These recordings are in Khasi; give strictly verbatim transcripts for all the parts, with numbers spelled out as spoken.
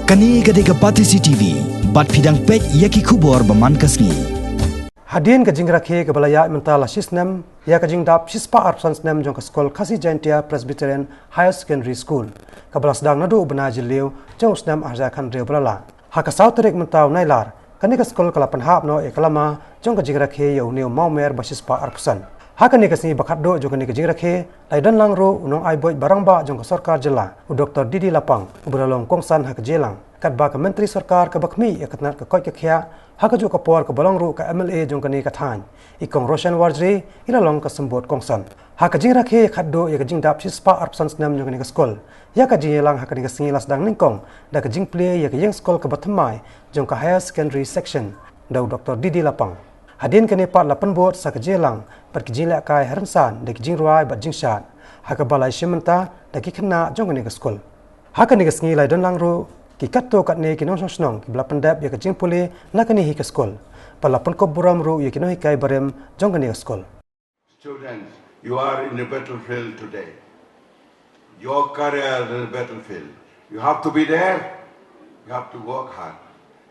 Kane ka dei ka Batesi T V, bad phi dang peit ïa ki khubor ba man ka sngi. Hadien ka jingrakhe kaba la ïaid mynta la shi snem, ïa ka jingdap shispah arphew san snem jong ka skul Khasi Jaintia Presbyterian Higher Secondary School, kaba la sdang naduh u bnai Jylliew jong u snem arhajar khathynriew ba la lah. Ha ka saw tarik mynta u Nailar, kane ka skul ka la pynhap noh ïa ka lama jong ka jingrakhe ïa une u mawmer ba shispah arphew san. Ha kane ka sngi ba khatduh jong kane ka jingrakhe, la ïadon lang ruh u nongai buit ba rangbah jong ka sorkar jylla, u Doktor D D Lapang, uba la long kongsan ha ka jingïalang. Katba ka myntri sorkar kaba khmih ïa ka tnat ka koit ka khiah, ha kajuh ka por kaba long ruh ka M L A jong kane ka thaiñ, i Kong Roshan Warjri, i la long ka symbud kongsan. Ha ka jingrakhe khatduh ïa ka jingdap shispah arphew san snem jong kane ka skul, ïa ka jingïalang ha kane ka sngi la sdang nyngkong da ka jingplie ïa ka ïing skul kaba thymmai jong ka Higher Secondary Section da u Doktor D D Lapang. Hadien kane pat la pynbud sa ka jingïalang bad ka jinglehkai ha rynsan da ka jingrwai bad jingshad, ha kaba la ïashim bynta da ki khynnah jong kane ka skul. Ha kane ka sngi la ïadon lang ruh ki katto katne ki nongshong shnong kiba la pyndep ïa ka jingpule na kane hi ka skul, bad la pynkup burom ruh ïa ki nonghikai barim jong kane ka skul. Students, you are in the battlefield today. Your career is in the battlefield. You have to be there. You have to work hard.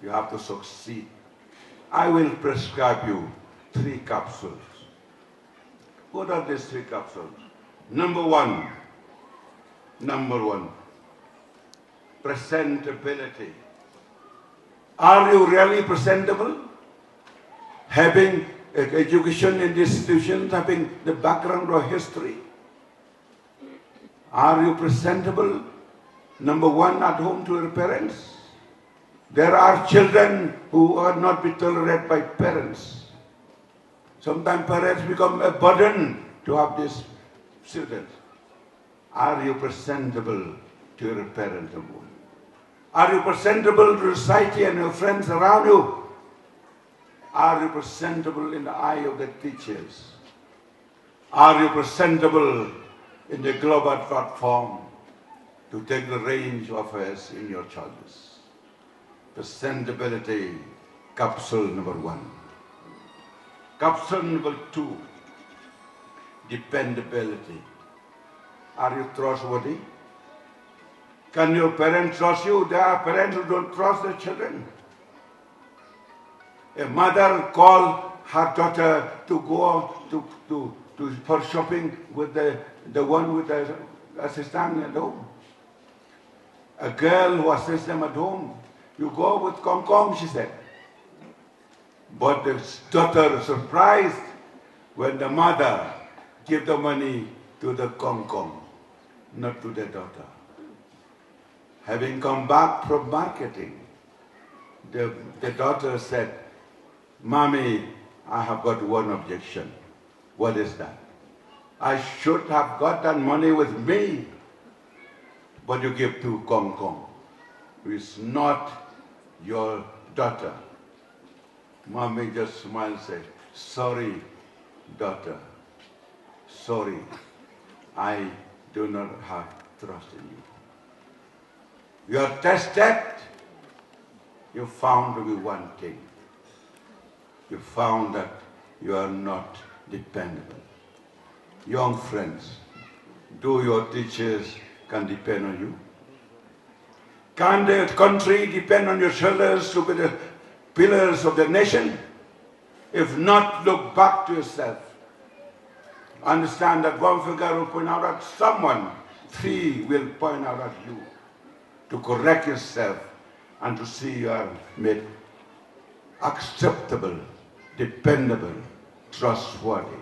You have to succeed. I will prescribe you three capsules. What are these three capsules? Number one, number one, presentability. Are you really presentable? Having e-, education in this institution, having the background of history, are you presentable? Number one, at home to your parents. There are children who are not be tolerated by parents. Sometimes parents become a burden to have these children. Are you presentable to your parents? Are you presentable to society and your friends around you? Are you presentable in the eye of the teachers? Are you presentable in the global platform to take the range of affairs in your charges? Presentability, capsule number one. Capsule number two, dependability. Are you trustworthy? Can your parents trust you? There are parents who don't trust their children. A mother call her daughter to go to, to, to, for shopping with the, the one with the assistant at home. A girl who assists them at home. "You go with Kong Kong," she said. But the daughter surprised when the mother give the money to the Kong Kong, not to the daughter. Having come back from marketing, the, the daughter said, "Mommy, I have got one objection." "What is that?" "I should have got that money with me, but you give to Kong Kong, who is not your daughter." Mommy just smiled and said, "Sorry, daughter. Sorry. I do not have trust in you. You are tested. You found to be one thing. You found that you are not dependable." Young friends, do your teachers can depend on you? Can the country depend on your shoulders to be the pillars of the nation? If not, look back to yourself. Understand that one finger will point out at someone, three will point out at you to correct yourself and to see you are made acceptable, dependable, trustworthy.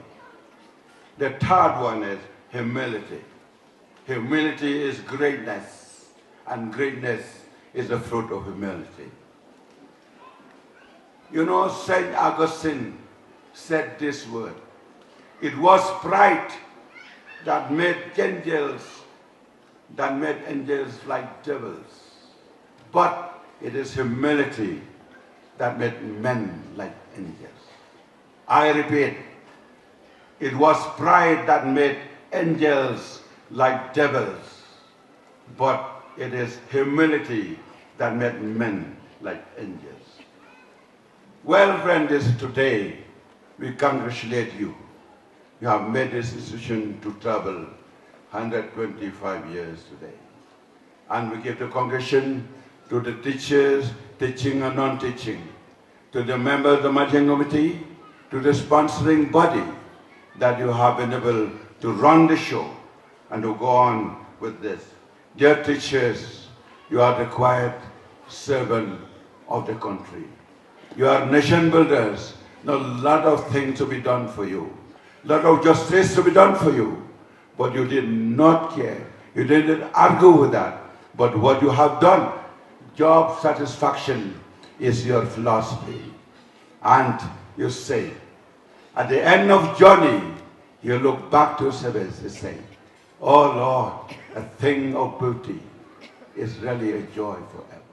The third one is humility. Humility is greatness, and greatness is the fruit of humility. You know, Saint Augustine said this word, "It was pride that made angels, that made angels like devils, but it is humility that made men like angels." I repeat, it was pride that made angels like devils, but it is humility that made men like angels. Well, friend, this today, we congratulate you. You have made this decision to travel hundred twenty-five years today. And we give the congratulation to the teachers, teaching and non-teaching, to the members of the managing committee, to the sponsoring body, that you have been able to run the show and to go on with this. Dear teachers, you are the quiet servant of the country. You are nation builders. Now, a lot of things to be done for you. Lot of justice to be done for you. But you did not care. You didn't argue with that. But what you have done, job satisfaction is your philosophy. And you say, at the end of journey, you look back to service and say, "Oh Lord, a thing of beauty is really a joy forever."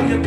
The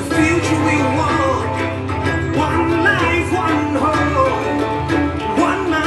future we want, one life, one hope, one mind.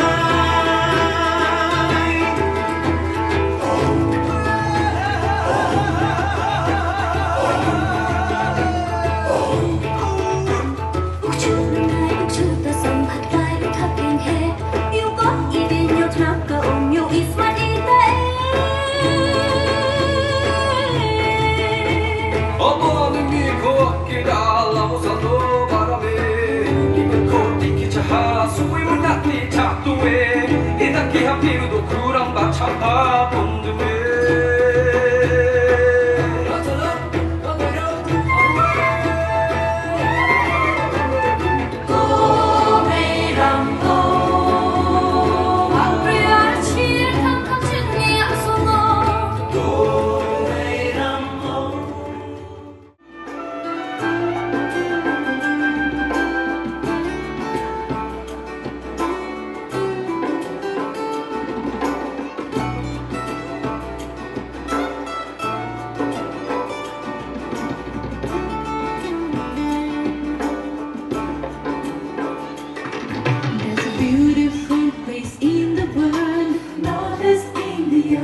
There's a beautiful place in the world, Northeast India.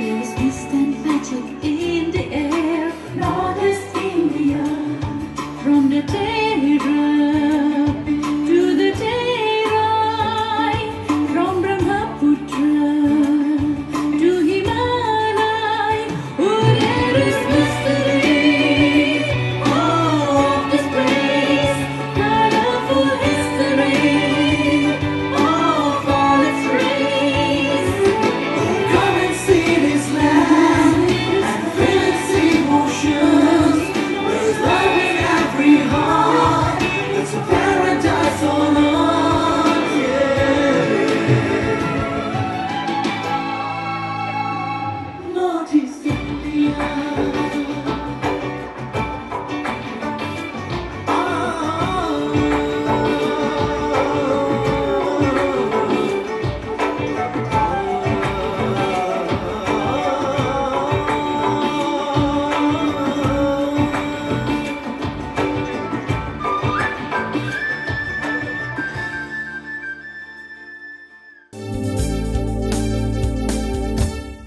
There's distant magic in the air, Northeast India. From the Behra